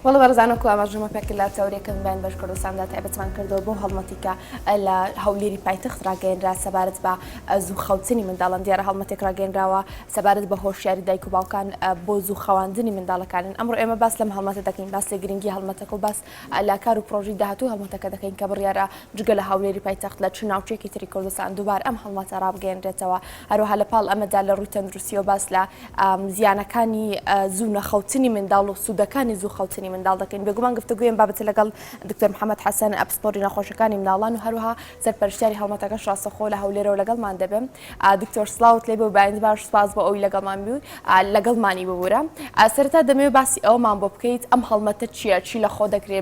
بەڵێ بەڕێزان وەکو ئاماژەمە پێکرد لە تەوەرەکەمی بەیان بەش کوردستاندا تایبەتمان کردەوە بۆ هەڵمەتی کە لە هەولێری پایتەخت ڕاگەیەنرا سەبارەت بە زوو خەوتنی منداڵان دیارە هەڵمەتێک ڕاگەیەنراوە سەبارەت بە هۆشیاری دایک و باوکان بۆ زوو خەواندنی منداڵەکانن ئەمڕۆ ئێمە باس لەم هەڵمەتە دەکەین باس لە گرنگی هەڵمەتەکە و باس لە کار و پرۆژەی داهاتوو هەڵمەتەکە دەکەین کە بڕیارە جگە لە هەولێری پایتەخت لە چ ناوچەیەکی تری کوردستان دووبارە ئەم هەڵمەتە ڕابگەیەنرێتەوە هەروەها لە پاڵ ئەمەدا لە ڕووی تەندروستیەوە باس لە زیانەکانی زوو نەخەوتنی منداڵ و سوودەکانی زوو خەوتنی منداڵ دەکەین. بێگومان گفتوگۆی ئەم بابەتە لەگەڵ دکتۆر محەممەد حەسەن، پسپۆڕی نەخۆشەکانی منداڵان و هەروەها سەرپەرشتیاری هەڵمەتەکەش ڕاستەوخۆ لە هەولێرەوە لەگەڵمان دەبێ. دکتۆر سڵاوت لێبێ و بەیانیت باش، سوپاس بۆ ئەوەی لەگەڵمان بووی لەگەڵمانی ببورە. سەرەتا دەمەوێت باسی ئەوەمان بۆ بکەیت ئەم هەڵمەتە چییە، چی لەخۆ دەگرێ،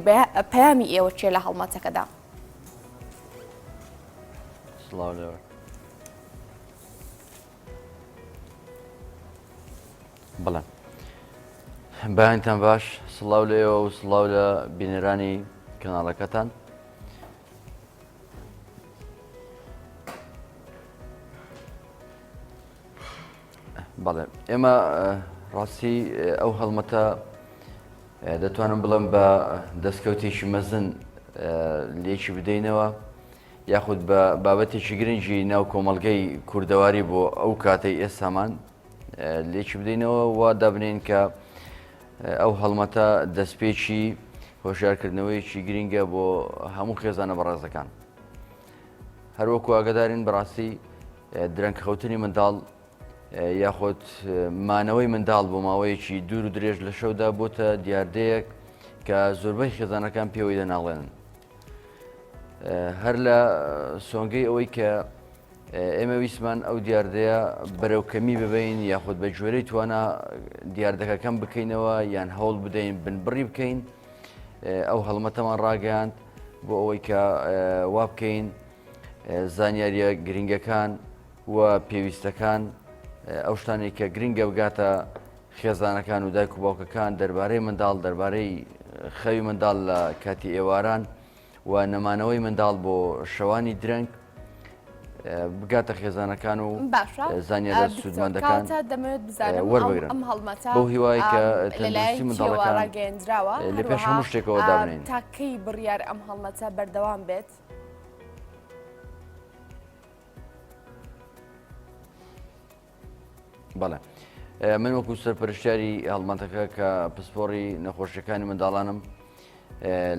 پەیامی ئێوە چییە لە هەڵمەتەکەدا؟ سڵاو لێوە. بەڵێ بەیانتان باش سڵاو لە ئێوە و سڵاو لە بینەرانی کەناڵەکەتان بەڵێ ئێمە ڕاستی ئەو هەڵمەتە دەتوانم بڵێم بە دەستکەوتێکی مەزن لێکی بدەینەوە یاخود بە بابەتێکی گرنگی ناو کۆمەڵگەی کوردەواری بۆ ئەو کاتەی ئێستامان لێکی بدەینەوە و دابنێین کە ئەو هەڵمەتە دەستپێکی هۆشیارکردنەوەیەکی گرنگە بۆ هەموو خێزانە بەڕێزەکان. هەروەکو ئاگدارین بەڕاستی درەنگ خەوتنی منداڵ یاخود مانەوەی منداڵ بۆ ماوەیەکی دوور و درێژ لە شەودا بۆتە دیاردەیەک کە زۆربەی خێزانەکان پێوەی دەناڵێنن. هەر لە سۆنگەی ئەوەی کە ئێمە ویستمان ئەو دیاردەیە بەرەو کەمی ببین یاخود بە گوێرەی توانا دیاردەکە کەم بکەینەوە یان هەوڵ بدەین بنبڕی بکەین ئەو هەڵمەتەمان ڕاگەیاند بۆ ئەوەی کە وا بکەین زانیاریە گرنگەکان و پێویستەکان ئەو شتانێک کە گرنگە بگاتە خێزانەکان و دایک و باوکەکان دەربارەی منداڵ، دەربارەی خەوی منداڵ لە کاتی ئێواران و نەمانەوەی منداڵ بۆ شەوانی درەنگ بگاتە خێزانەکان و باشە زانیارە دکتۆر سوودمەندەکان کاوتە دەمەوێت بزانم ئەو وەربگرن. ئەم هەڵمەتە بەو هیوایەی کە لەلایەن تەندروستی کێوە منداڵەکان ڕاگەیەندراوە لە پێش هەروەها هەموو شتێکەوە دابنێین. تا کەی بڕیار ئەم هەڵمەتە بەردەوام بێت؟ بەڵێ من وەکو سەرپەرشتیاری هەڵمەتەکە کە پسپۆڕی نەخۆشیەکانی منداڵانم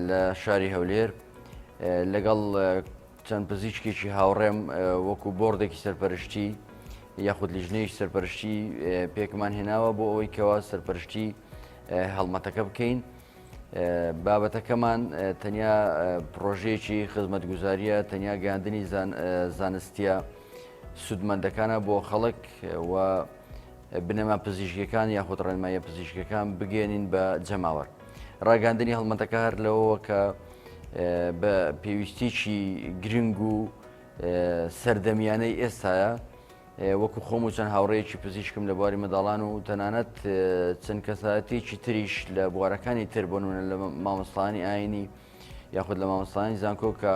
لە شاری هەولێر لەگەڵ چەند پزیشکێکی هاوڕێم وەکو بۆردێکی سەرپەرشتی یاخود لیژنەیەکی سەرپەرشتی پێکمان هێناوە بۆ ئەوەی کەوا سەرپەرشتی هەڵمەتەکە بکەین. بابەتەکەمان تەنیا پرۆژەیەکی خزمەتگوزاریە تەنیا گەاندنی زانستیە سوودمەندەکانە بۆ خەڵک و بنەما پزیشکیەکان یاخود ڕێنماییە پزیشکیەکان بگەێنین بە جەماوەر. ڕاگەاندنی هەڵمەتەکە هەر لەوەوە کە بە پێویستیی گرنگ و سەردەمیانەی ئێستاە وەکو خۆم و چەند هاوڕێیەکی پزیشکم لە بواری منداڵان و تەنانەت چەند کەسایەتێکی تریش لە بوارەکانی تر بۆ نمونە لە مامۆستایانی ئاینی یاخود لە مامۆستایانی زانکۆ کە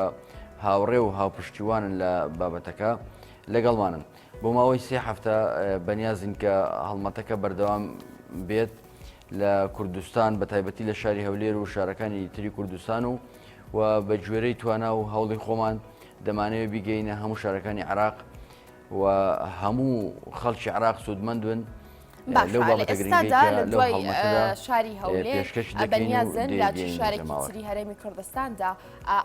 هاوڕێ و هاوپشتیوانن لە بابەتەکە لەگەڵمانن بۆ ماوەی سێ هەفتە بەنیازین کە هەڵمەتەکە بەردەوام بێت لە کوردستان بە تایبەتی لە شاری هەولێر و شارەکانی تری کوردستان و و بە گوێرەی توانا و هەوڵی خۆمان دەمانەوێت بیگەینە هەموو شارەکانی عراق و هەموو خەڵکی عراق سوودمەند بن باشە لەو لە بابەتە گرنگەی ئێستادا کە لە لەو دوای هەڵمەتەدا شاری هەولێر پێشکەشی دەکەین و بەنیازن لە چ دەیگەیەنینە شارێکی جەماوەر. تری هەرێمی کوردستاندا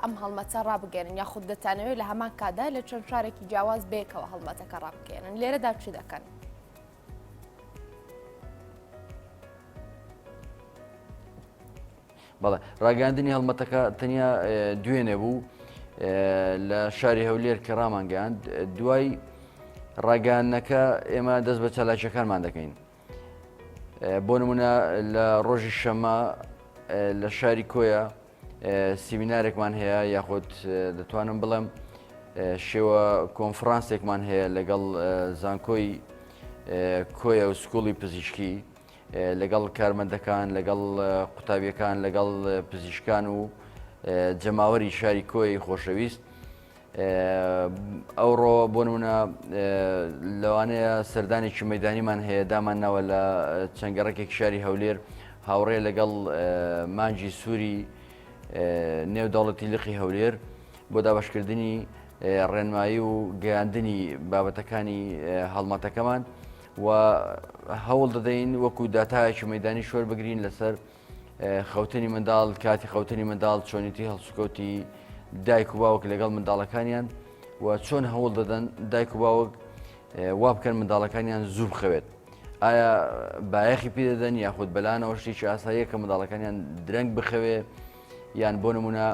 ئەم هەڵمەتە ڕابگەیەنن یاخود دەتانەوێت لە هەمان کاتدا لە چەند شارێکی جیاواز بەیەکەوە هەڵمەتەکە ڕابگەیەنن لێرەدا چ دەکەن؟ بەڵێ ڕاگەاندنی هەڵمەتەکە تەنیا دوێنێ بوو لە شاری هەولێر کە ڕامانگەیاند دوای ڕاگەاندنەکە ئێمە دەست بە چالاکیەکانمان دەکەین بۆ نمونە لە ڕۆژی شەمە لە شاری کۆیە سیمینارێکمان هەیە یاخود دەتوانم بڵێم شێوە کۆنفرانسێکمان هەیە لەگەڵ زانکۆی کۆیە و سکوڵی پزیشکی لەگەڵ کارمەندەکان، لەگەڵ قوتابیەکان، لەگەڵ پزیشکان و جەماوەری شاری کۆیەی خۆشەویست. ئەوڕۆ بۆ نمونە لەوانەیە سەردانێکی مەدانیمان هەیە دامان ناوە لە چەند گەڕەکێک شاری هەولێر. هاوڕێ لەگەڵ مانگی سووری نێودەوڵەتی لقی هەولێر بۆ دابەشکردنی ڕێنمایی و گەیاندنی بابەتەکانی هەڵمەتەکەمان و هەوڵ دەدەین وەکو داتایەکی مەدانی شوەر بگرین لەسەر خەوتنی منداڵ، کاتی خەوتنی منداڵ، چۆنیتی هەڵسوکەوتی دایک و باوک لەگەڵ منداڵەکانیان و چۆن هەوڵ دەدەن دایک و باوک وا بکەن منداڵەکانیان زوو بخەوێت. ئایا بایەخی پێ دەدەن یاخود بەلانەوە شتێکی ئاساییە کە منداڵەکانیان درەنگ بخەوێ یان بۆ نمونە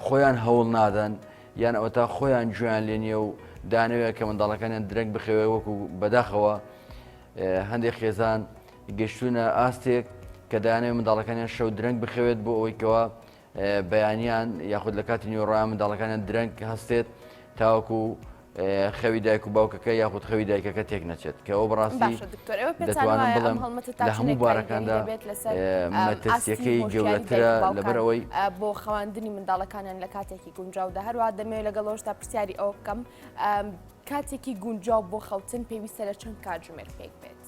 خۆیان هەوڵ نادەن یان ئەوەتا خۆیان گوێیان لێ نییە و دانەوێت کە منداڵەکانیان درەنگ بخەوێ وەکو بەداخەوە هەندێک خێزان گەشتونە ئاستێک کە دەیانەوێت منداڵەکانیان شەو درەنگ بخەوێت بۆ ئەوەی کەوا بەیانیان یاخود لە کاتی نیوەڕۆیان منداڵەکانیان درەنگ هەستێت تاوەکو خەوی دایک و باوکەکە یاخود خەوی دایکەکە تێک نەچێت کە ئەو بەڕاستی باشە دکتۆر ئێوە پێتان دەتوانم وایە ئەم بڵێم هەڵمەتە تا لە هەموو چەندێک کاریگەری بوارەکاندا دەبێت لەسەر ئاستی مەترسیەکەی هۆشیاری دایک گەورەترە و باوکان لەبەر ئەوەی بۆ خەواندنی منداڵەکانیان لە کاتێکی گونجاودا هەروەها دەمەوێت لەگەڵ ئەوەشدا پرسیاری ئەوە بکەم کاتێکی گونجاو بۆ خەوتن پێویستە لە چەند کاتژمێر پێک بێت؟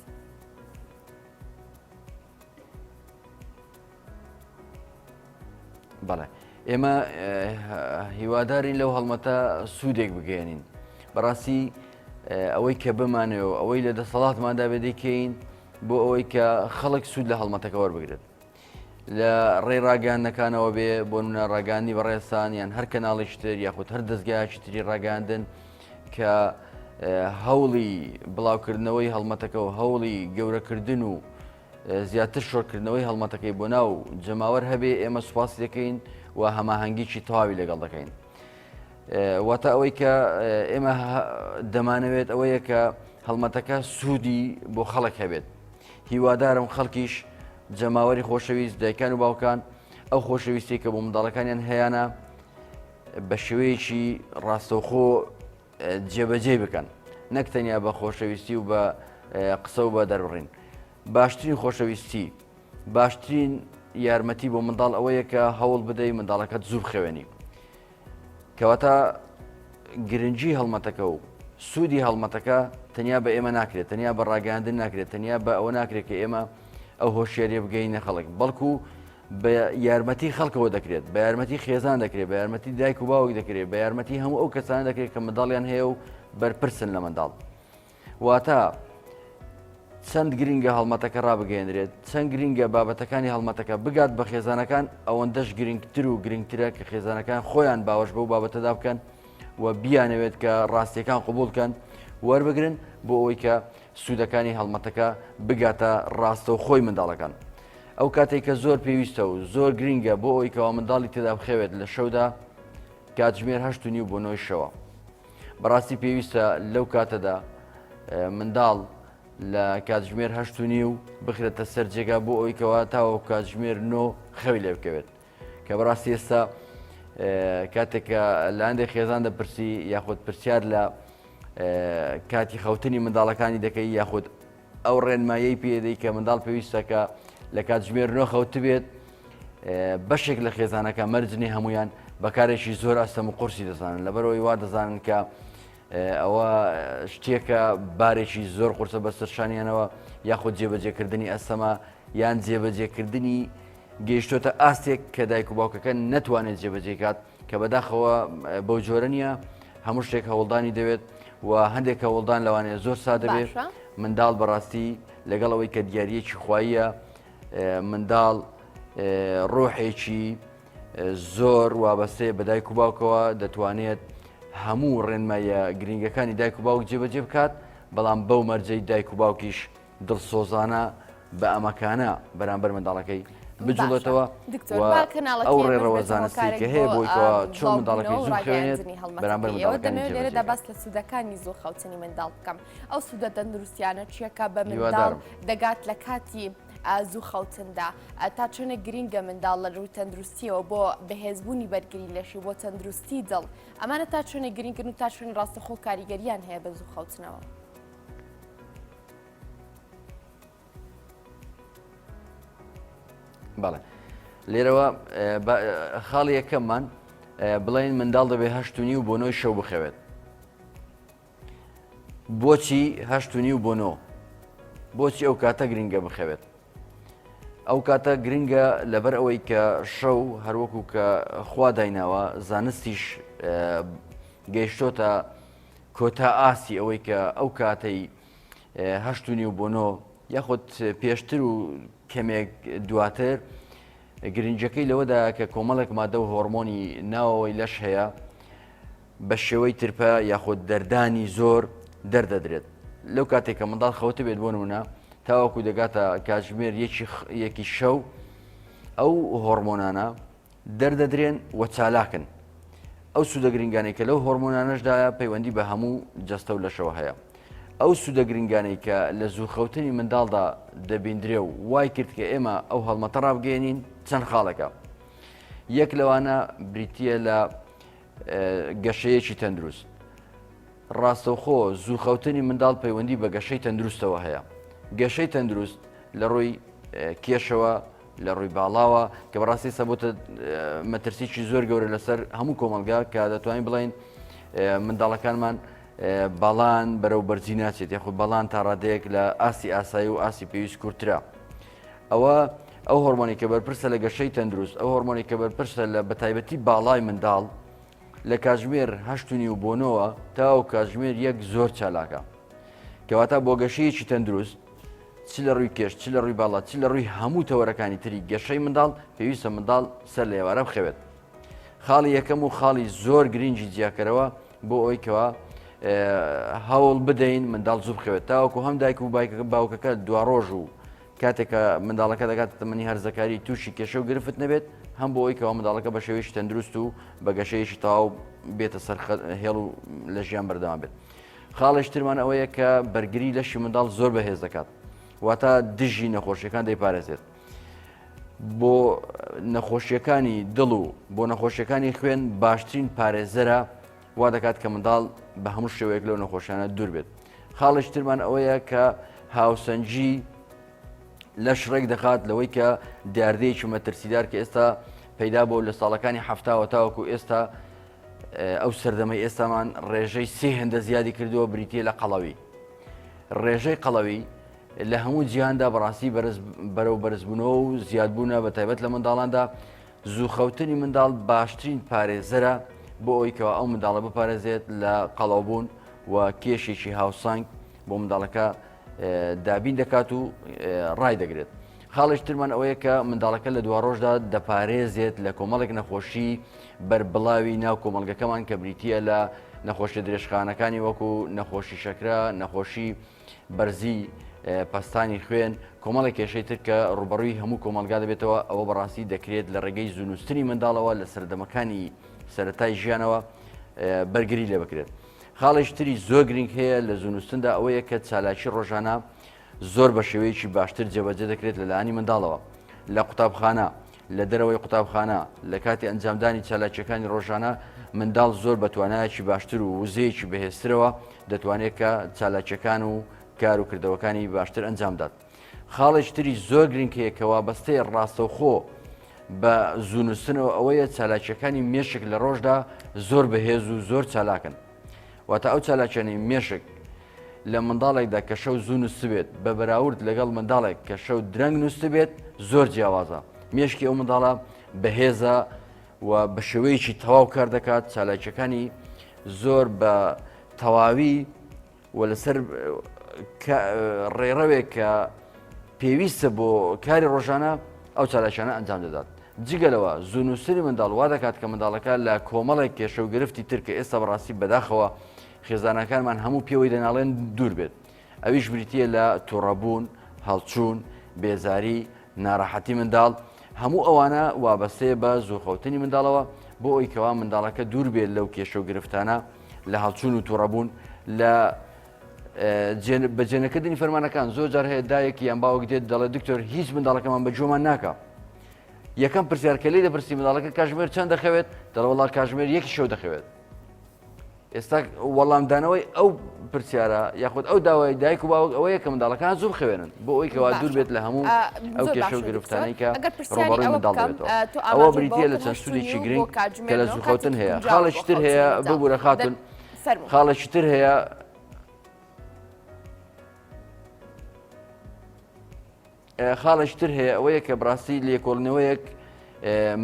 بەڵێ ئێمە هیوادارین لەو هەڵمەتە سوودێک بگەێنین بەڕاستی ئەوەی کە بمانەوە ئەوەی لە دەسەڵاتماندا بێ دەیکەین بۆ ئەوەی کە خەڵک سوود لە هەڵمەتەکە وەربگرێت لە ڕێی ڕاگەیاندنەکانەوە بێ، بۆ نمونە ڕاگەیاندنی بەڕێزتان یان هەر کەناڵێکی تر یاخود هەر دەزگایەکی تری ڕاگەیاندن کە هەوڵی بڵاوکردنەوەی هەڵمەتەکە و هەوڵی گەورەکردن و زیاتر شۆرکردنەوەی هەڵمەتەکەی بۆ ناو جەماوەر هەبێ ئێمە سوپاسی دەکەین و هەماهەنگیی تەواوی لەگەڵ دەکەین. واتە ئەوەی کە ئێمە دەمانەوێت ئەوەیە کە هەڵمەتەکە سوودی بۆ خەڵک هەبێت. هیوادارم خەڵکیش جەماوەری خۆشەویست دایکان و باوکان ئەو خۆشەویستی کە بۆ منداڵەکانیان هەیانە بە شێوەیەکی ڕاستەوخۆ جێبەجێ بکەن نەک تەنیا بە خۆشەویستی و بە قسە و بە دەربڕین باشترین خۆشەویستی باشترین یارمەتی بۆ منداڵ ئەوەیە کە هەوڵ بدەی منداڵەکەت زوو بخەوێنی کەواتە گرنگی هەڵمەتەکە و سوودی هەڵمەتەکە تەنیا بە ئێمە ناکرێت تەنیا بە ڕاگەاندن ناکرێت تەنیا بە ئەوە ناکرێت کە ئێمە ئەو هۆشیاریە بگەینە خەڵک بەڵکو بە یارمەتی خەڵکەوە دەکرێت بە یارمەتی خێزان دەکرێت بە یارمەتی دایک و باوک دەکرێت بە یارمەتی هەموو ئەو کەسانە دەکرێت کە منداڵیان هەیە و بەرپرسن لە منداڵ واتە چەند گرنگە هەڵمەتەکە ڕابگەیەنرێت، چەند گرنگە بابەتەکانی هەڵمەتەکە بگات بە خێزانەکان، ئەوەندەش گرنگتر و گرنگترە کە خێزانەکان خۆیان باوەش بەو بابەتەدا بکەن و بیانەوێت کە ڕاستیەکان قبوڵ کەن وەربگرن بۆ ئەوەی کە سوودەکانی هەڵمەتەکە بگاتە ڕاستەوخۆی منداڵەکان. ئەو کاتێک کە زۆر پێویستە و زۆر گرنگە بۆ ئەوەی کەوا منداڵی تێدا بخەوێت لە شەودا کاتژمێر هەشت و نیو بۆ نۆی شەوە. بەڕاستی پێویستە لەو کاتەدا منداڵ لە کاتژمێر هەشت و نیو بخرێتە سەر جێگا بۆ ئەوی کەوا تاوەکو کاتژمێر نۆ خەوی لێ بکەوێت کە بەڕاستی ئێستا کاتێک کە لە هەندێک خێزان دەپرسی یاخود پرسیار لە کاتی خەوتنی منداڵەکانی دەکەی یاخود ئەو ڕێنماییەی پێدەی کە منداڵ پێویستە کە لە کاتژمێر نۆ خەوتبێت بەشێک لە خێزانەکە مەرجنی هەمویان بەکارێکی زۆر ئەستەم و قورسی دەزانن لەبەرەوەی وا دەزانن کە ئەوە شتێکە بارێکی زۆر قورسە بەسەر شانیانەوە یاخود جێبەجێکردنی ئەستەمە یان جێبەجێکردنی گەیشتۆتە ئاستێک کە دایک و باوکەکە نەتوانێت جێبەجێکات کە بەداخەوە بەو جۆرە نییە هەموو شتێک هەوڵدانی دەوێت و هەندێک هەوڵدان لەوانەیە زۆر سادە بێت منداڵ بەڕاستی لەگەڵ ئەوەی کە دیارەکی خواییە منداڵ ڕۆحێکی زۆر وابەستەیە بە دایک و باوکەوە دەتوانێت هەموو ڕێنمایە گرنگەکانی دایک و باوک جێبەجێ بکات بەڵام بەو مەرجەی دایک و باوکیش دڵسۆزانە بە ئەمەکانە بەرامبەر منداڵەکەی بجوڵێتەوە دکتۆر و با کەناڵەکەی ئەو ئێمەش ڕێڕەوە بێتە زانستیەی هۆکارێک کە هەیە بۆ بۆی کەوا چۆن منداڵەکەی بڵاوبوونەوە و زوو بخوێنێت ڕاگەیاندنی بەرامبەر هەڵمەتەکەی ئێوە منداڵەکانی دەمەوێت لێرەدا جێبەجێ باس لە سوودەکانی زوو خەوتنی منداڵ بکەم ئەو سوودە تەندروستیانە چییە کە بە منداڵ هیوادارم. دەگات لە کاتی زوو خەوتندا تا چەندێک گرینگە منداڵ لە ڕووی تەندروستیەوە بۆ بەهێزبوونی بەرگری لەشی بۆ تەندروستی دڵ ئەمانە تا چەندێک گرینگن و تا چەند ڕاستەخۆ کاریگەریان هەیە بە زوو خەوتنەوە؟ بەڵێ لێرەوە خاڵی یەکەممان بڵێن منداڵ دەبێ هەشت و نیو بۆ نۆی شەو بخەوێت بۆچی هەشت و نیو بۆ نۆ بۆچی ئەو کاتە گرنگە بخەوێت؟ ئەو کاتە گرنگە لەبەر ئەوەی کە شەو هەروەکو کە خوا دایناوە زانستیش گەیشتۆتە کۆتا ئاستی ئەوەی کە ئەو کاتەی هەشت و نیو بۆ نۆ یاخود پێشتر و کەمێک دواتر گرنگەکەی لەوەدا کە کۆمەڵێک مادە و هۆرمۆنی ناوەوەی لەش هەیە بە شێوەی ترپە یاخود دەردانی زۆر دەردەدرێت لەو کاتێک کە منداڵ خەوتبێت بۆ نمونە تاوەکو دەگاتە کاتژمێر یەکی شەو ئەو هۆرمۆنانە دەردەدرێن و چالاکن. ئەو سوودە گرنگانەی کە لەو هۆرمۆنانەشدایە پەیوەندی بە هەموو جەستە و لەشەوە هەیە. ئەو سوودە گرنگانەی کە لە زوو خەوتنی منداڵدا دەبیندرێ و وای کرد کە ئێمە ئەو هەڵمەتە ڕابگەیەنین چەند خاڵێکە. یەک لەوانە بریتییە لە گەشەیەکی تەندروست. ڕاستەوخۆ زوو خەوتنی منداڵ پەیوەندی بە گەشەی تەندروستەوە هەیە. گەشەی تەندروست لە ڕووی کێشەوە، لە ڕووی باڵاوە کە بەڕاستی ئێستا بۆتە مەترسیی زۆر گەورە لەسەر هەموو کۆمەڵگا کە دەتوانین بڵێین منداڵەکانمان باڵان بەرەو بەرزی ناچێت یاخود باڵان تا ڕادەیەک لە ئاستی ئاسایی و ئاستی پێویست کورترە. ئەوە ئەو هۆرمۆنی کە بەرپرسە لە گەشەی تەندروست ئەو هۆرمۆنی کە بەرپرسە لە بەتایبەتی باڵای منداڵ لە کاتژمێر هەشت و نیو بۆ نۆوە تاوەکو کاتژمێر یەک زۆر چالاکە. کەواتە بۆ گەشەیەکی تەندروست چ لە ڕووی کێش چ لە ڕووی باڵا چ لە ڕووی هەموو تەوەرەکانی تری گەشەی منداڵ پێویستە منداڵ سەر لە ئێوارە بخەوێت. خاڵی یەکەم و خاڵی زۆر گرنگی جیاکەرەوە بۆ ئەوەی کەوا هەوڵ بدەین منداڵ زوو بخەوێت تاوەکو هەم دایک و باوکەکە دواڕۆژ و کاتێک کە منداڵەکە دەگاتە تەمەنی هەرزەکاری تووشی کێشە و گرفت نەبێت، هەم بۆ ئەوەی کەوا منداڵەکە بە شێوەیەکی تەندروست و بە گەشەیەکی تەواو بێتە سەر هێڵ و لە ژیان بەردەوام بێت. خاڵێکی ترمان ئەوەیە کە بەرگری لەشی منداڵ زۆر بەهێز دەکات، واتە دژی نەخۆشیەکان دەیپارێزێت. بۆ نەخۆشیەکانی دڵ و بۆ نەخۆشیەکانی خوێن باشترین پارێزەرە وا دەکات کە منداڵ بە هەموو شێوەیەک لەو نەخۆشیانە دوور بێت. خاڵێکی ترمان ئەوەیە کە هاوسەنگی لەش ڕێک دەخات لەوەی کە دیاردەیەکی مەترسیدار کە ئێستا پەیدا بۆ لە ساڵەکانی هەفتاوە تاوەکو ئێستا ئەو سەردەمەی ئێستامان ڕێژەی سێ هێندە زیادی کردووە بریتە لە قەڵەوی ڕێژەی قەڵەوی لە هەموو جیهاندا بەڕاستی بەرەو بەرزبوونەوە و زیادبوونە بە تایبەت لە منداڵاندا زوو خەوتنی منداڵ باشترین پارێزەرە بۆ ئەوەی کەوا ئەو منداڵە بپارێزێت لە قەڵەوبوون و کێشێکی هاوسەنگ بۆ منداڵەکە دابین دەکات و ڕای دەگرێت. خاڵێکی ترمان ئەوەیە کە منداڵەکە لە دواڕۆژدا دەپارێزێت لە کۆمەڵێک نەخۆشی بەربڵاوی ناو کۆمەڵگەکەمان کە بریتییە لە نەخۆشیە درێژخانەکانی وەکو نەخۆشی شەکرە، نەخۆشی بەرزی پەستانی خوێن، کۆمەڵێک کێشەی تر کە ڕووبەڕووی هەموو کۆمەڵگا دەبێتەوە، ئەوە بەڕاستی دەکرێت لە ڕێگەی زوو نووستنی منداڵەوە لە سەردەمەکانی سەرەتای ژیانەوە بەرگری لێ بکرێت. خاڵێکی تری زۆر گرنگ هەیە لە زوو نووستندا ئەوەیە کە چالاکی ڕۆژانە زۆر بە شێوەیەکی باشتر جێبەجێ دەکرێت لەلایەنی منداڵەوە لە قوتابخانە، لە دەرەوەی قوتابخانە، لە کاتی ئەنجامدانی چالاکییەکانی ڕۆژانە منداڵ زۆر بە توانایەکی باشتر و وزەیەکی بەهێزترەوە دەتوانێت کە چالاکییەکان و کار و کردەوەکانی باشتر ئەنجام بدات. خاڵێکی تری زۆر گرنگ هەیە کە وابەستەیە ڕاستەوخۆ بە زوو نووستنەوە ئەوەیە چالاکییەکانی مێشک لە ڕۆژدا زۆر بەهێز و زۆر چالاکن. واتە ئەو چالاکیانەی مێشک لە منداڵێکدا کە شەو زوو نووستبێت بە بەراورد لەگەڵ منداڵێک کە شەو درەنگ نووستبێت زۆر جیاوازە مێشکی ئەو منداڵە بەهێزە و بە شێوەیەکی تەواو کار دەکات چالاکیەکانی زۆر بە تەواوی و لەسەر ڕێڕەوێک کە پێویستە بۆ کاری ڕۆژانە ئەو چالاکیانە ئەنجام دەدات. جگە لەوە زوو نووستنی منداڵ وا دەکات کە منداڵەکە لە کۆمەڵێک کێشە و گرفتی تر کە ئێستا بەڕاستی بەداخەوە خێزانەکانمان هەموو پێوەی دەناڵێن دوور بێت. ئەویش بریتییە لە توڕەبوون، هەڵچوون، بێزاری، ناڕەحەتی منداڵ، هەموو ئەوانە وابەستەیە بە زوو خەوتنی منداڵەوە بۆ ئەوی کەوا منداڵەکە دوور بێت لەو کێشە و گرفتانە لە هەڵچوون و توڕەبوون لە بەجێنەکردنی فەرمانەکان زۆر جار هەیە دایک یان باوک دێت دەڵێت دکتۆر هیچ منداڵەکەمان بە گوێمان ناکا یەکەم پرسیار کە لێی دەپرسی منداڵەکە کاژمێر چەند دەخەوێت دەڵێ وەڵا کاژمێر یەکی شەو دەخەوێت ئێستا وەڵامدانەوەی ئەو پرسیارە یاخود ئەو داوای دایک و باوک ئەوەیە کە منداڵەکان زوو بخەوێنن بۆ ئەوی کەوا دوور بێت لە هەموو ئەو کێشە و گرفتانەی کە ڕووبەڕووی منداڵ دەبێتەوە ئەوە بریتییە لە چەند سوودێکی گرنگ کە لە زوو خەوتن هەیە خاڵێکی تر هەیە ببورە خاتون خاڵێکی تر هەیە خاڵێکی تر هەیە ئەوەیە کە بڕاستی لێکۆڵینەوەیەک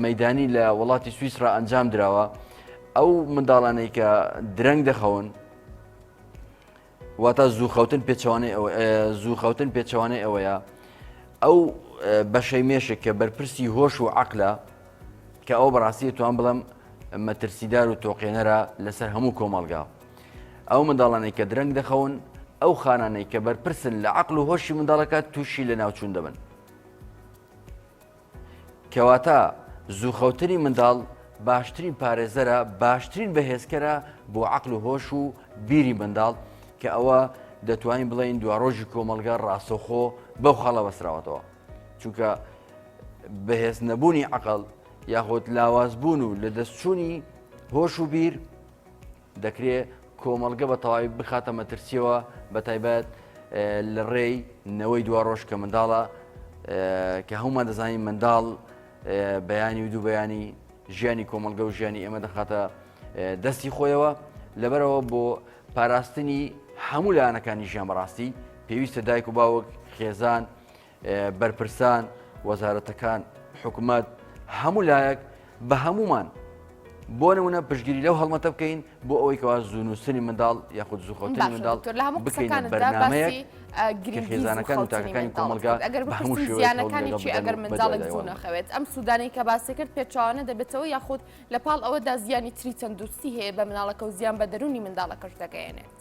مەدانی لە وڵاتی سویسرا ئەنجام دراوە ئەو منداڵانەی کە درەنگ دەخەون واتە زوو خەوتن پێچەوانەی زوو خەوتن پێچەوانەی ئەوەیە ئەو بەشەی مێشک کە بەرپرسی هۆش و عقلە کە ئەو بەڕاستی توان بڵم مەترسیدار و تۆقێنەرە لەسەر هەموو کۆمەڵگا ئەو منداڵانەی کە درەنگ دەخەون ئەو خانانەی کە بەرپرسن لە عقل و هۆشی منداڵەکە تووشی لە ناوچوون دەبن کەواتە زووخەوتنی منداڵ باشترین پارێزەرە، باشترین بەهێزکەرە بۆ عەقل و هۆش و بیری منداڵ، کە ئەوە دەتوانین بڵێین دواڕۆژی کۆمەڵگە ڕاستەوخۆ بەو خاڵە بەستراوەتەوە. چونکە بەهێز نەبوونی عەقڵ یاخود لاوازبوون و لەدەستچوونی هۆش و بیر، دەکرێ کۆمەڵگە بە تەواوی بخاتە مەترسیەوە بە تایبەت لە ڕێی نەوەی دواڕۆژ کە منداڵە کە هەمومان دەزانین منداڵ بەیانی و دوو بەیانی ژیانی کۆمەڵگە و ژیانی ئێمە دەخاتە دەستی خۆیەوە لەبەرەوە بۆ پاراستنی هەموو لایەنەکانی ژیان بەڕاستی پێویستە دایک و باوک خێزان بەرپرسان، وەزارەتەکان، حکومەت، هەموو لایەک بە هەموومان بۆ نمونە پشتگیری لەو هەڵمەتە بکەین بۆ ئەوەی کەوا زوو نووسنی منداڵ یاخود زوو خەوتنی منداڵ بکەینە بەرنامەیەک کە خێزانەکان و تاکەکانی کۆمەڵگا ئەگەر بە هەموو زیانەکانی چی ئەگەر منداڵێک زوو نەخەوێت ئەم سوودانەی کە باسی کرد پێچەوانە دەبێتەوە یاخود لە پاڵ ئەوەدا زیانی تری تەندروستی هەیە بە مناڵەکە و زیان بە دەروونی منداڵەکەش دەگەیەنێت.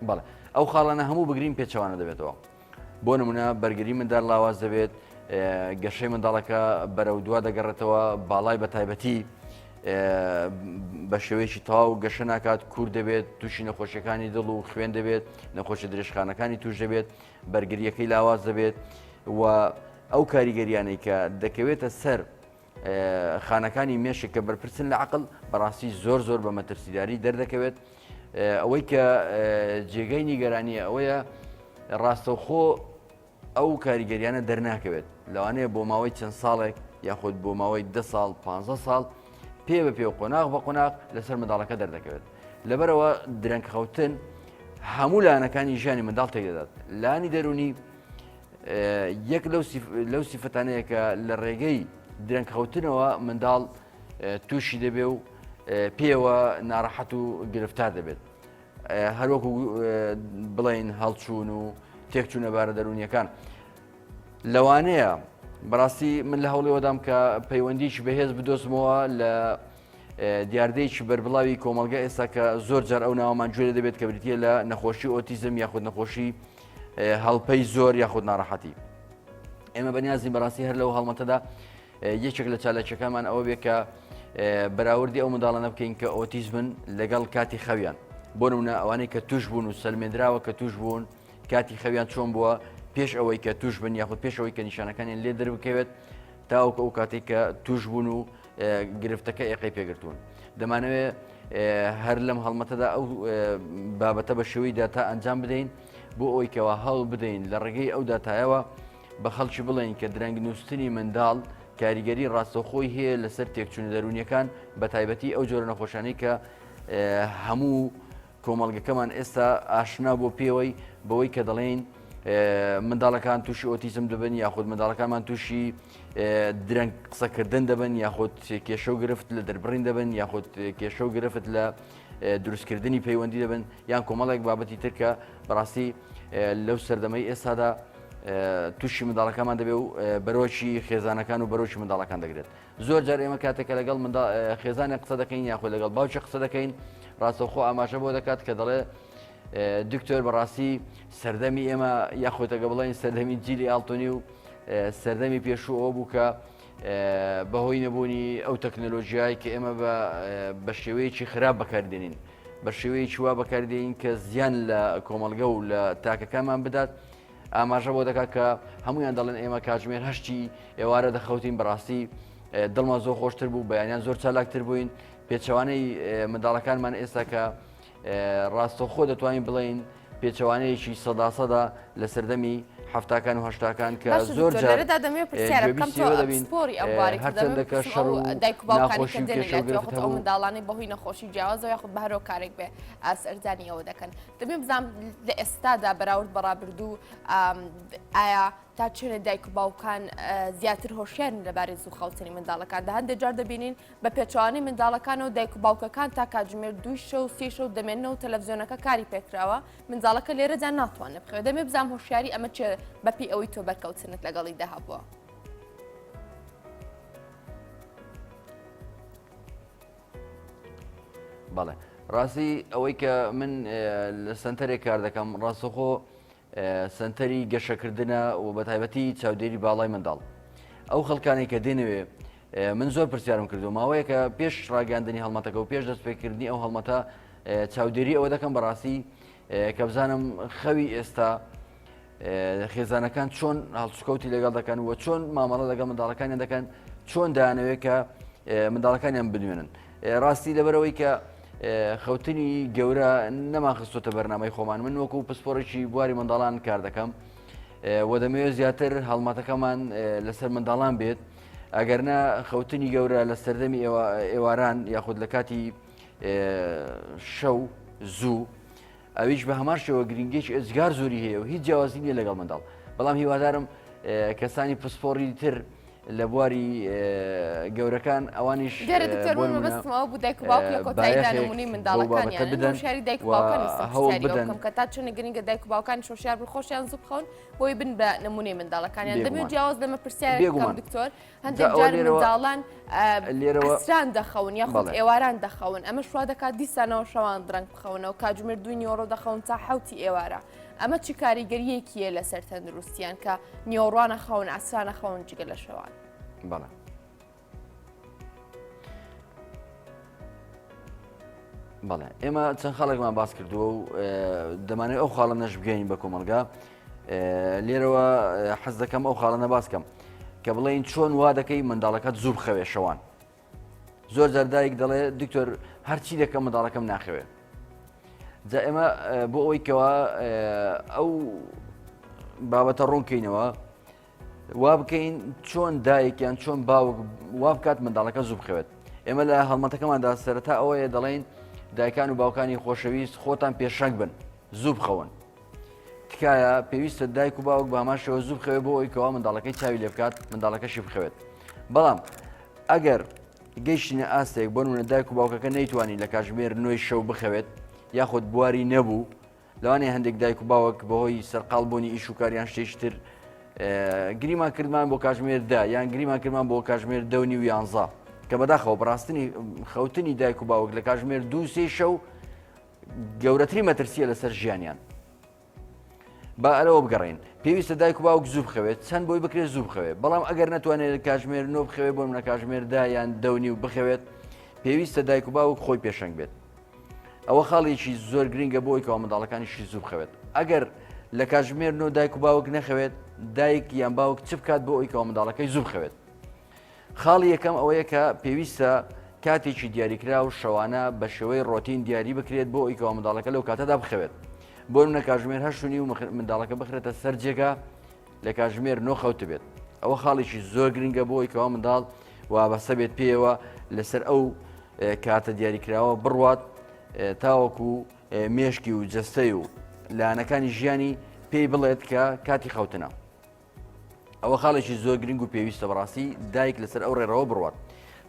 بەڵێ ئەو خاڵانە هەموو بگرین پێچەوانە دەبێتەوە بۆ نمونە بەرگری مندار لاواز دەبێت گەشەی منداڵەکە بەرەو دوا دەگەڕێتەوە باڵای بە تایبەتی بە شێوەیەکی تەواو گەشە ناکات کور دەبێت تووشی نەخۆشیەکانی دڵ و خوێن دەبێت نەخۆشی درێژخانەکانی توش دەبێت بەرگریەکەی لاواز دەبێت و ئەو کاریگەریانەی کە دەکەوێتە سەر خانەکانی مێشک کە بەرپرسن لە عقل بەڕاستی زۆر زۆر بە مەترسیداری دەردەکەوێت ئەوەی کە جێگەی نیگەرانیە ئەوەیە ڕاستەوخۆ ئەو کاریگەریانە دەرناکەوێت لەوانەیە بۆ ماوەی چەند ساڵێک یاخود بۆ ماوەی ده ساڵ پ ساڵ پێ بە پێ و قۆناغ بە قۆناغ لەسەر منداڵەکە دەردەکەوێت لەبەرەوە درەنگ خەوتن هەموو لایەنەکانی ژیانی منداڵ تێکدەدات لانی دەرونی یەک لەو سیفەتانەیە کە لە ڕێگەی درەنگ خەوتنەوە منداڵ تووشی دەبێ و پێوە ناڕەحەت و گرفتار دەبێت هەروەکو بڵین هەڵچوون و تێکچوونە بارە دەرونیەکان لەوانەیە بەڕاستی من لە هەوڵیوەدام کە پەیوەندیی بەهێز بدۆزمەوە لە دیاردەیەکی بەربڵاوی کۆمەڵگە ئێستا کە زۆر جار ئەو ناوەمان گوێ دەبێت کە بریتە لە نەخۆشی ئۆتیزم یاخود نەخۆشی هەڵپەی زۆر یاخود ناڕەحەتی ئێمە بەنیازین بەڕاستی هەر لەو هەڵمەتەدا یەکێک لە چالاکیەکانمان ئەوە بێ کە بەراوردی ئەو منداڵانە بکەین کە ئۆتیزمن لەگەڵ کاتی خەویان بۆ نمونە ئەوانەی کە توش بوون و سەلمێنراوە کە توش بوون کاتی خەویان چۆن بووە پێش ئەوەی کە توش بن یاخود پێش ئەوەی کە نیشانەکانیان لێ دەربکەوێت تاوەکو ئەو کاتێک کە توش بوون و گرفتەکە ئێقەی پێگرتوون. دەمانەوێت هەر لەم هەڵمەتەدا ئەو بابەتە بە شێوەی داتا ئەنجام بدەین بۆ ئەوەی کەوا هەوڵ بدەین لە ڕێگەی ئەو داتایەوە بە خەڵکی بڵێین کە درەنگ نووستنی منداڵ کاریگەری ڕاستەوخۆی هەیە لەسەر تێکچوونە دەروونیەکان بە تایبەتی ئەو جۆرە نەخۆشانەی کە هەموو کۆمەڵگەکەمان ئێستا ئاشنا بۆ پێوەی بەوەی کە دەڵێین منداڵەکان تووشی ئۆتیزم دەبن یاخود منداڵەکانمان تووشی درەنگ قسەکردن دەبن یاخود کێشە و گرفت لە دەربڕین دەبن یاخود کێشە و گرفت لە دروستکردنی پەیوەندی دەبن یان کۆمەڵێک بابەتی ترکە بەڕاستی لەو سەردەمەی ئێستادا تووشی منداڵەکەمان دەبێ و بەرۆکی خێزانەکان و بەرۆکی منداڵەکان دەگرێت. زۆر جار ئێمە کاتێک کە لەگەڵ منداڵ خێزانێک قسە دەکەین یاخود لەگەڵ باوکی قسە دەکەین ڕاستەوخۆ ئاماژە بۆ دەکات کە دەڵێ دکتۆر بەڕاستی سەردەمی ئێمە یاخۆتەگە بڵێن سەردەمی جیلی ئاڵتونی و سەردەمی پێشوو ئەوە بوو کە بەهۆی نەبوونی ئەو تەکنەلۆژیای کە ئێمە بە شێوەیەکی خراپ بەکاردێنین بە شێوەیەکی وا بەکاردێنین کە زیان لە کۆمەڵگە و لە تاکەکانمان بدات ئاماژە بۆ دەکات کە هەمویان دەڵێن ئێمە کاتژمێر هەشتی ئێوارە دەخەوتین بەڕاستی دڵمان زۆر خۆشتر بوو بەیانیان زۆر چالاکتر بووین پێچەوانەی منداڵەکانمان ئێستا کە ڕاستەوخۆ دەتوانین بڵین پێچەوانەیەکی سەداسەدا لە سەردەمی حەفتاکان و هەشتاکان کە باشە زۆر دکتۆر جار لێرەدا دەمەوێت پرسیارە بکەم گوێبیستی تۆ ئەوە دەبین پسپۆری ئەم بوارەی تۆ دەمەوێت هەرچەندە کە بپرسم شەڕ ئەو و دایک و باوکانی ناخۆشی کە و دێنە کێشە و لای تۆ گرفت یاخود ئەو هەبوو. منداڵانەی بەهۆی نەخۆشی جیاوازەوە یاخود بە هەر هۆکارێک بێ سەردانی ئەوە دەکەن دەمەوێت بزانم لە ئێستادا بەراورد بە ڕابردوو ئایا تا چەنێ دایک و باوکان زیاتر هۆشیارن لەبارەی زوو خەوتنی منداڵەکاندا هەندێک جار دەبینین بە پێچەوانەی منداڵەکانەوە دایک و باوکەکان تا کاتژمێر دووی شەو سێ شەو دەمێننەوە تەلەڤزیۆنەکە کاری پێکراوە منداڵەکە لێرەدا ناتوانێت بخەوێت دەمێ بزانم هۆشیاری ئەمە چێ بەپێی ئەوەی تۆ بەرکەوتنت لەگەڵیدا هەبووە. بەڵێ ڕاستی ئەوەی کە من لە سنتەرێک کار دەکەم ڕاستەخۆ سەنتەری گەشەکردنە و بەتایبەتی چاودێری باڵای منداڵ. ئەو خەڵکانەی کە دێنەوێ من زۆر پرسیارم کردو ماوەیەکە پێش ڕاگەاندنی هەڵمەتەکە و پێش دەستپێکردنی ئەو هەڵمەتە چاودێری ئەوە دەکەم بەڕاستی کە بزانم خەوی ئێستا خێزانەکان چۆن هەڵسوکەوتی لەگەڵ دەکەن و چۆن مامەڵە لەگەڵ منداڵەکانیان دەکەن چۆن دانەوێت کە منداڵەکانیان بنوێنن ڕاستی لەبەرەوەی کە خەوتنی گەورە نەمان خستۆتە بەرنامەی خۆمان من وەکو پسپۆڕێکی بواری منداڵان کار دەکەم و دەمەوێت زیاتر هەڵمەتەکەمان لەسەر منداڵان بێت ئەگەرنا خەوتنی گەورە لە سەردەمی ئێواران یاخود لە کاتی شەو زوو ئەویش بە هەمان شێوە گرنگێکی ئێجگار زۆری هەیە و هیچ جیاوازی نییە لەگەڵ منداڵ بەڵام هیوادارم کەسانی پسپۆڕی تر لە بواری گەورەکان ئەوانیش دیارە دکتۆر من مەبەستم ئەوە بوو دایک و باوک لە کۆتاییدا نمونەی منداڵەکانیان بدەن هۆشیاری دایک و باوکان هەوڵ بدەن کە تا چەند گرنگە دایک و باوکان هۆشیار بن خۆشیان زوو بخەون بۆی بن بە نمونەی منداڵەکانیان دەمێت جیاواز لەمە پرسیار بێگومان دکتۆر هەندێک جار منداڵان لێرەوە دەخەون یاخود ئێواران دەخەون ئەمەش وا دەکات دیسانەوە شەوان درەنگ بخەونەوە کاتژمێر دووی نیوەڕۆ دەخەون تا حەوتی ئێوارە ئەمە چی کاریگەریەکیە لەسەر تەندروستیان کە نیوەڕوانە خەون عەسرانە خەون جگە لە شەوان؟ بەڵێ. بەڵێ ئێمە چەند خاڵێکمان باس کردووە و دەمانەوێت ئەو خاڵە نەش بگەین بە کۆمەلگا لێرەوە حەز دەکەم ئەو خاڵە نەباس کەم کە بڵێین چۆن وا دەکەی منداڵەکەت زوو بخەوێ شەوان زۆر جار دایک دەڵێ دکتۆر هەرچی دەکەم منداڵەکەم ناخەوێ جا ئێمە بۆ ئەوەی کەوا ئەو بابەتە ڕوونکەینەوە وا بکەین چۆن دایک یان چۆن باوک وا بکات منداڵەکە زوو بخەوێت ئێمە لە هەڵمەتەکەماندا سەرەتا ئەوەیە دەڵێین دایکان و باوکانی خۆشەویست خۆتان پێشەنگ بن زوو بخەون تکایە پێویستە دایک و باوک بە هەمان شێوە زوو بخەوێت بۆ ئەوەی کەوا منداڵەکەی چاوی لێ بکات منداڵەکەشی بخەوێت بەڵام ئەگەر گەیشتینە ئاستێک بۆ نمونە دایک و باوکەکە نەیتوانی لە کاژمێر نۆی شەو بخەوێت یاخود بواری نەبوو لەوانەیە هەندێک دایک و باوک بەهۆی سەرقاڵ بوونی ئیش و کار یان شتێکی تر گریمان کردمان بۆ کاژمێر دە یان گریمان کردمان بۆ کاژمێر دەونی و یانزە کە بەداخەوە بەڕاستنی خەوتنی دایک و باوک لە کاژمێر دوو سێ شەو گەورەترین مەترسیە لەسەر ژیانیان. با ئەلەوە بگەڕێین پێویستە دایک و باوک زوو بخەوێت چەند بۆی بکرێت زوو بخەوێت بەڵام ئەگەر نەتوانێت کاژمێر نۆ بخەوێت بۆ منە کاژمێر دا یان دەونی و بخەوێت پێویستە دایک و باوک خۆی پێشەنگ بێت ئەوە خاڵێکی زۆر گرنگە بۆی کەوا منداڵەکانیشی زوو بخەوێت ئەگەر لە کاژمێر نۆ دایک و باوک نەخەوێت دایک یان باوک چ بکات بۆ ئەوی کەوا منداڵەکەی زوو بخەوێت خاڵی یەکەم ئەوەیە کە پێویستە کاتێکی دیاریکراو شەوانە بە شێوەی ڕۆتین دیاری بکرێت بۆ ئەوی کەوا منداڵەکە لەو کاتەدا بخەوێت بۆ نمونە کاژمێر هەشت و نیو منداڵەکە بخرێتە سەر جێگا لە کاژمێر نۆ خەوتبێت ئەوە خاڵێکی زۆر گرنگە بۆ ئەوی کەوا منداڵ وابەستە بێت پێیەوە لەسەر ئەو کاتە دیاریکراوە بڕوات تاوەکو مێشکی و جەستەی و لایەنەکانی ژیانی پێی بڵێت کە کاتی خەوتنە. ئەوە خاڵێکی زۆر گرنگ و پێویستە بەڕاستی دایک لەسەر ئەو ڕێڕەوە بڕوات.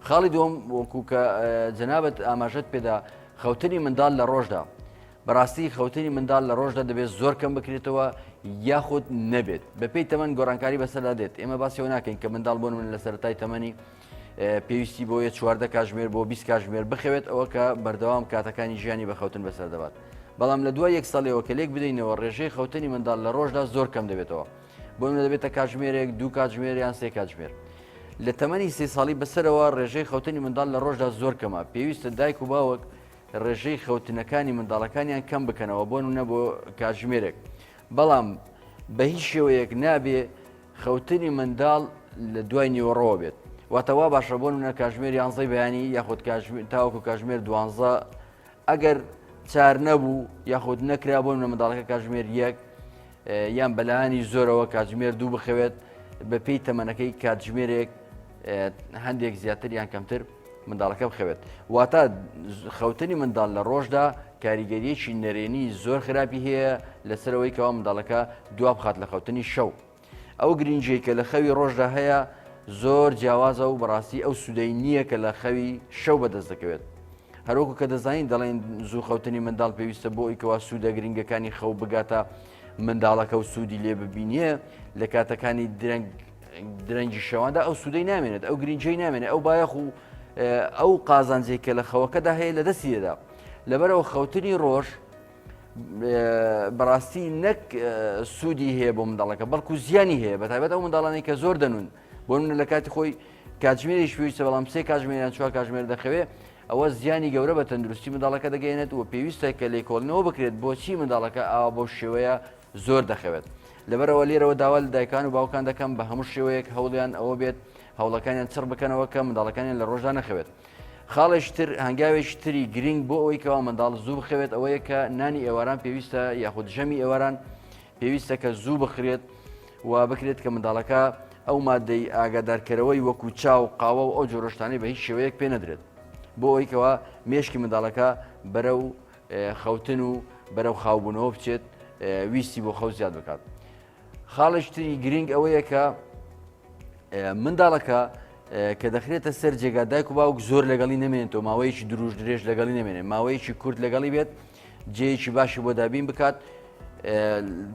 خاڵی دووەم وەکو کە جەنابەت ئاماژەت پێدا خەوتنی منداڵ لە ڕۆژدا بەڕاستی خەوتنی منداڵ لە ڕۆژدا دەبێت زۆر کەم بکرێتەوە یاخود نەبێت بەپێی تەمەن گۆڕانکاری بەسەردا دێت ئێمە باسیەوە ناکەین کە منداڵ بۆ من لە سەرەتای تەمەنی پێویستی بۆیە 14 کاژمێر بۆ 20 کاژمێر بخەوێت ئەوە کە بەردەوام کاتەکانی ژیانی بە خەوتن بەسەر دەبات بەڵام لە دوای یەک ساڵیەوە کە لێک بدەینەوە ڕێژەی خەوتنی منداڵ لە ڕۆژدا زۆر کەم دەبێتەوە بۆ نمونە دەبێتە کاتژمێرێک دوو کاتژمێر یان سێ کاتژمێر لە تەمەنی سێ ساڵی بەسەرەوە ڕێژەی خەوتنی منداڵ لە ڕۆژدا زۆر کەمە پێویستە دایک و باوک ڕێژەی خەوتنەکانی منداڵەکانیان کەم بکەنەوە بۆ نمونە بۆ کاتژمێرێک بەڵام بە هیچ شێوەیەک نابێ خەوتنی منداڵ لە دوای نیوەڕۆوە بێت واتە وا باشە بۆ نمونە کاتژمێر یانزەی بەیانی یاخود تاوەکو کاتژمێر دوانزە ئەگەر چار نەبوو یاخود نەکرا بۆ نمونە منداڵەکە کاتژمێر یەک. یان بەلایانی زۆرەوە کاتژمێر دوو بخەوێت بە پێی تەمەنەکەی کاتژمێرێک هەندێک زیاتر یان کەمتر منداڵەکە بخەوێت واتە خەوتنی منداڵ لە ڕۆژدا کاریگەریەکی نەرێنی زۆر خراپی هەیە لەسەرەوەی کەوا منداڵەکە دوا بخات لە خەوتنی شەو. ئەو گرنگیەی کە لە خەوی ڕۆژدا هەیە زۆر جیاوازە و بەڕاستی ئەو سوودەی نییە کە لە خەوی شەو بەدەست دەکەوێت. هەروەکو کە دەزانین دەڵێن زوو خەوتنی منداڵ پێویستە بۆ ئەوی کەوا سوودە گرنگەکانی خەو بگاتە منداڵەکە و سوودی لێ ببینێ لە کاتەکانی درەنگ درەنگی شەواندا ئەو سوودەی نامێنێت ئەو گرنگی نامێنێت ئەو بایەخ و ئەو قازانجێک کە لە خەوەکەدا هەیە لە دەستی دەدا لەبەرەوە خەوتنی ڕۆژ بەڕاستی نەک سوودی هەیە بۆ منداڵەکە بەڵکو زیانی هەیە بە تایبەت ئەو منداڵانەی کە زۆر دەنون بۆ منە لە کاتی خۆی کاتژمێریش پێویستە بەڵام سێ کاتژمێریان چوار کاتژمێر دەخەوێ ئەوە زیانی گەورە بە تەندروستی منداڵەکە دەگەێنێت و پێویستە کە لێکۆڵینەوە بکرێت بۆچی منداڵەکە ئاوا بەو شێوەیە زۆر دەخەوێت لەبەرەوە لێرەوە داوا لە دایکان و باوکان دەکەم بە هەموو شێوەیەک هەوڵیان ئەوە بێت هەوڵەکانیان چڕ بکەنەوە کە منداڵەکانیان لە ڕۆژدا نەخەوێت خاڵێکی تر، هەنگاوێکی تری گرینگ بۆ ئەوەی کەوا منداڵ زوو بخەوێت ئەوەیە کە نانی ئێواران پێویستە یاخود ژەمی ئێواران پێویستە کە زوو بخرێت و بکرێت کە منداڵەکە ئەو مادەی ئاگادارکەرەوەی وەکو چا و قاوە و ئەو جۆرەشتانەی بە هیچ شێوەیەک پێ نەدرێت بۆ ئەوەی کەوا مێشکی منداڵەکە بەرەو خەوتن و بەرەو خاوبوونەوە بچێت ویستی بۆ خەو زیاد بکات. خاڵێکی تری گرنگ ئەوەیە کە منداڵەکە کە دەخرێتە سەر جێگا دایک و باوک زۆر لەگەڵی نەمێنێتەوە ماوەیەکی دروش درێژ لەگەڵی نەمێنێت ماوەیەکی کورت لەگەڵی بێت جێیەکی باشی بۆ دابین بکات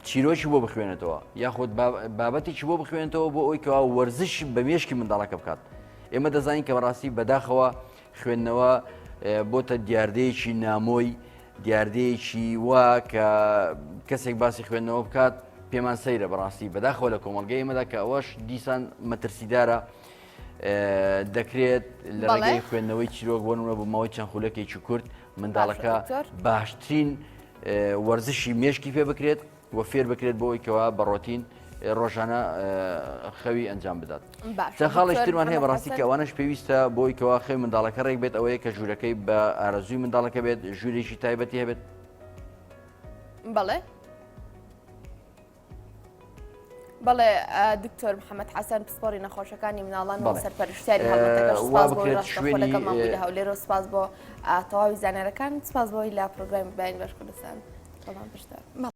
چیرۆکی بۆ بخوێنێتەوە یاخود بابەتێکی بۆ بخوێنێتەوە بۆ ئەوی کەوا وەرزش بە مێشکی منداڵەکە بکات ئێمە دەزانین کە بەڕاستی بەداخەوە خوێندنەوە بۆتە دیاردەیەکی نامۆی دیاردەیەکی وا کە کەسێک باسی خوێندنەوە بکات پێمان سەیرە بەڕاستی بەداخەوە لە کۆمەڵگەی ئێمەدا کە ئەوەش دیسان مەترسیدارە دەکرێت لە ڕێگەی خوێندنەوەی چیرۆک بۆ نمونە بۆ ماوەی چەند خولەکێکی کورت منداڵەکە باشترین وەرزشی مێشکی پێ بکرێت و فێر بکرێت بۆ ئەوەی کەوا بە ڕۆتین ڕۆژانە خەوی ئەنجام بدات. چەند خاڵێکی ترمان هەیە بەڕاستی کە ئەوانەش پێویستە بۆی کەوا خەوی منداڵەکە ڕێک بێت ئەوەیە کە ژوورەکەی بە ئارەزووی منداڵەکە بێت ژوورێکی تایبەتی هەبێت. بەڵێ. بەڵێ دکتۆر محەممەد حەسەن پسپۆری نەخۆشەکانی مناڵان و سەرپەرشتیاری هەڵمەتەکەش سپاس بۆ ڕاستەوخۆ لەگەڵمان بووی لە هەولێر و سپاس بۆ تەواوی زانیارەکان سپاس بۆی لە پرۆگرامی بەیانی باش کوردستان بەڵام بەشدار.